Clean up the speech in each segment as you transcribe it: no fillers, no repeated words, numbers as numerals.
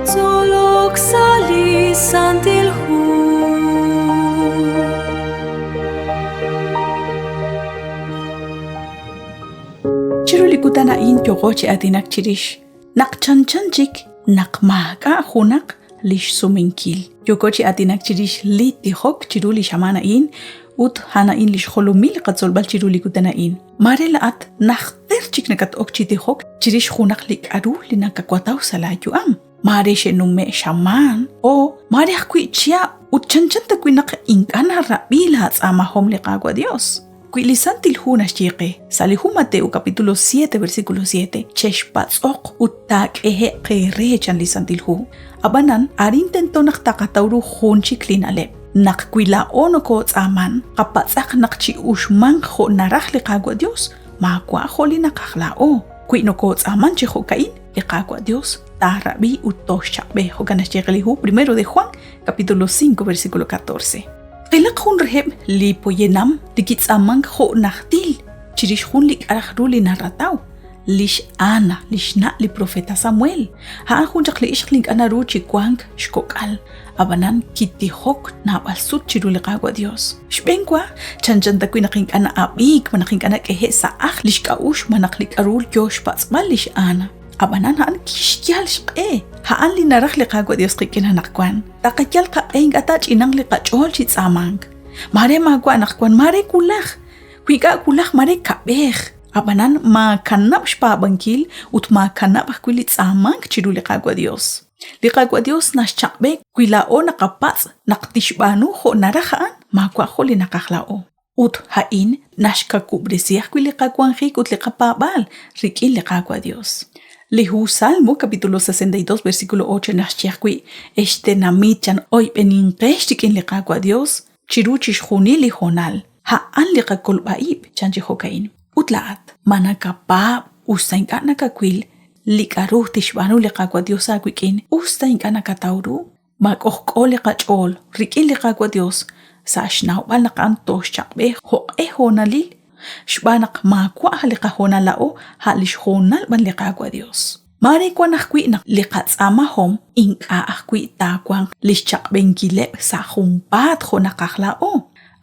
Tzolok sa' li Santil Hu. Chiru li kutan a'in yooqo chi aatinak chirix naq chanchan chik naq maak'a' junaq li xsumenkil. Yooko chi aatinak chirix li tijok chiru li xamaan a'in ut a'an a'in li xjolomil li qatzolb'al chiru li kutan a'in. Maare laa'at najter chik nakat-ok chi tijok chirix junaq li k'aru li nakawataw sa' laayu'am. Maare xe'nume' xamaan o maare ajwi' chihab' ut chanchan tawi' naq ink'a' narab'i laatz'aamahom li Qaawa' Dios. Wi li Santil Hu naxye qe, sa' li hu Mateo capítulo 7 versículo 7, chexpatz'oq ut taak'ehe'q eere chan li Santil Hu. Ab'anan, arin tento naq taqataw ru jun chik li na'leb'. Naq wi laa'o nokootz'aaman, qapatz'aq naq chi'uxmanq jo' naraj li Qaawa' Dios, maawa' jo' li naqaj laa'o. Wi nokootz'aaman chi jo'ka'in, li Qaawa' Dios taarab'i ut tooxchaq'b'e. Jo'kan naxye qe li hu Primero de Juan, capítulo 5, versículo 14. Qilaq jun reheb' li poyanam li kitz'aamank jo' najtil chirix jun li k'araj ru li narataw, li x'Ana, li xna' li profeta Samuel. A'an jun chaq li ixq li ink'a' naru chi wank xkok'al, ab'anan kitijok naab'al sut chiru li Qaawa' Dios. Xb'een wa, chanchan tawi' naq ink'a' na'ab'iik malaj ink'a' nak'ehe' sa' ajl li xk'a'uxl malaj li k'aru yoo xpatz'b'al li x'Ana. Ab'anan a'an kixyal xq'e. A'an li naraj li Qaawa' Dios qik'in anaqwan. Taqayal qaq'e ink'a' taach'inanq li qach'ool chi tz'aamank. Maare maawa' anaqwan, maare wulaj. Wi ink'a' wulaj, maare kab'ej. Ab'anan maakanab' xpaab'ankil ut maakanab' ajwi' li tz'aamank chiru li Qaawa' Dios. Li Qaawa' Dios naxchaq'b'e wi laa'o naqapatz' naq tixb'aanu jo' naraj a'an, maawa' jo' li naqaj laa'o. Ut a'in naxkawub'resi ajwi' li qawanjik ut li qapaab'aal rik'in li Qaawa' Dios. Li hu Salmo capítulo 62 versículo 8 naxye ajwi', Ex tenamit chan oyb'eninqex rik'in li Qaawa' Dios chiru chixjunil li hoonal, a'an li qakolb'a-ib', chan chi jo'ka'in. Ut laa'at, ma nakapaab' us ta ink'a' nakawil li k'a'ru tixb'aanu li Qaawa' Dios aawik'in us ta ink'a' nakataw ru? Ma k'ojk'o li qach'ool rik'in li Qaawa' Dios sa' xnawb'al naq a'an tooxchaq'b'e jo'q'e hoonalil, xb'aan naq maawa' a' li qahoonal laa'o, a' lix hoonal b'an li Qaawa' Dios. Maare wan ajwi' naq li qatz'aamahom ink'a' ajwi' taawanq lix chaq'b'enkileb' sa' junpaat jo' naqaj laa'o.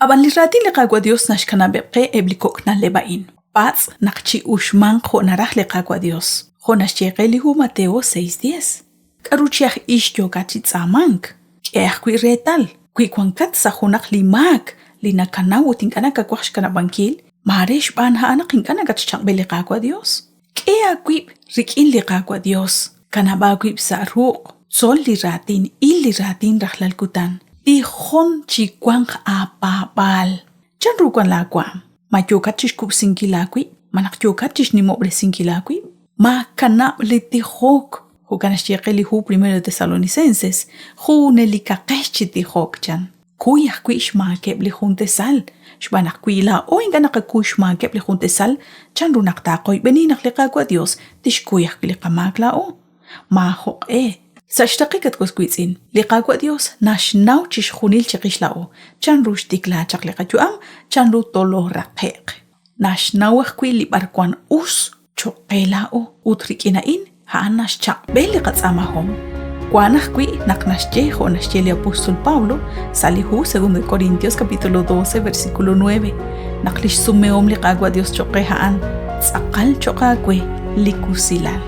Ab'an li raatin li Qaawa' Dios naxkanab'eb' qe eb' li kok' na'leb' a'in. Patz' naq chi'uxmanq jo' naraj li Qaawa' Dios, jo' naxye qe li hu Mateo 6:10. K'aru chi aj ix yookat chi tz'aamank? K'e ajwi' reetal, wi wankat sa' junaq li maak li nakanaw ut ink'a' nakawaj xkanab'ankil, maare xb'aan a'an naq ink'a' nakatxchaq'b'e li Qaawa' Yos. K'e aawib' rik'in li Qaawa' Yos, kanab' aawib' sa' ruq', tzol li raatin, il li raatin rajlal kutan, tijon chi wanq aapaab'aal. Chanru wank laawaanm? Ma yookat chi xkub'sinkil aawib' malaj yookat chi xnimob'resinkil aawib'? Maakanab' li tijok. Jo'kan naxye qe li hu Primero Tesalonicenses, Junelikaqex chi tijok, chan. Kuy ajwi' xmaakeb' li jun tesal, xb'aan naq wi laa'o ink'a' naqakuy xmaakeb' li jun tesal, chanru naq taaqoyb'eni naq li Qaawa' Dios tixkuy ajwi' li qamaak laa'o? Maajoq'e. Sa' xraqik, at was wiitz'in, li Qaawa' Dios naxnaw chixjunil chiqix laa'o, chanru xtikla chaq li qayu'am, chanru tolooraqe'q. Naxnaw ajwi' li b'arwan us choq' qe laa'o, ut rik'in a'in, a'an naxchaq'b'e li qatz'aamahom. Wan ajwi' naq naxye jo' naxye li apóstol Pablo sa' li hu 2 Corintios capítulo 12 versículo 9, naq lix sumehom li Qaawa' Dios choq' qe a'an tz'aqal choq' aawe li wusilal.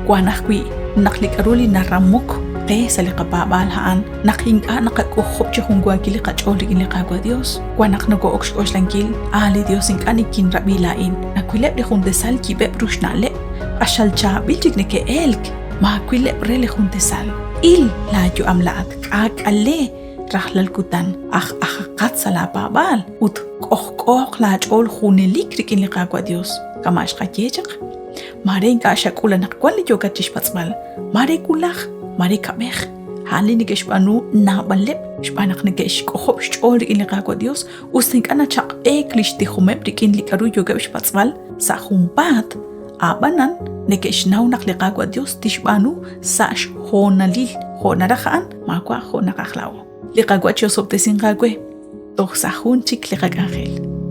Wan ajwi' naq li k'a'ru li naramok qe sa' li qapaab'aal a'an naq ink'a' naqak'ojob' chi junwaakil li qach'ool rik'in li Qaawa' Dios. Wan naq noko'ok xk'oxlankil, ah, li Dios ink'a' nikinrab'i laa'in. Nawileb' li jun tasal yib'eb' ru xna'leb', q'axal chaab'il chik neke'elk. Maawileb' re li jun tasal. Il laa yu'am laa'at, k'aak'ale rajlal kutan, aj ajaqat sa' laa paab'aal, ut k'ojk'ooq laa ch'ool junelik rik'in li Qaawa' Dios. Kama' xqaye chaq, maare ink'a' xak'ul anaqwan li yookat chixpatz'b'al, maare wulaj, maare kab'ej. A'an li neke'xb'aanu naab'aleb' xb'aan naq neke'xk'ojob' xch'ool rik'in li Qaawa' Dios us ta ink'a' nachaq'eek li xtijomeb' rik'in li k'aru yookeb' xpatz'b'al sa' junpaat, a'b'anan neke'xnaw naq li Qaawa' Dios tixb'aanu sa' xhoonalil jo' naraj a'an, maawa' jo' naqaj laa'o. Li Qaawa' chi'osob'tesinq aawe toj sa' jun chik li qak'anjel.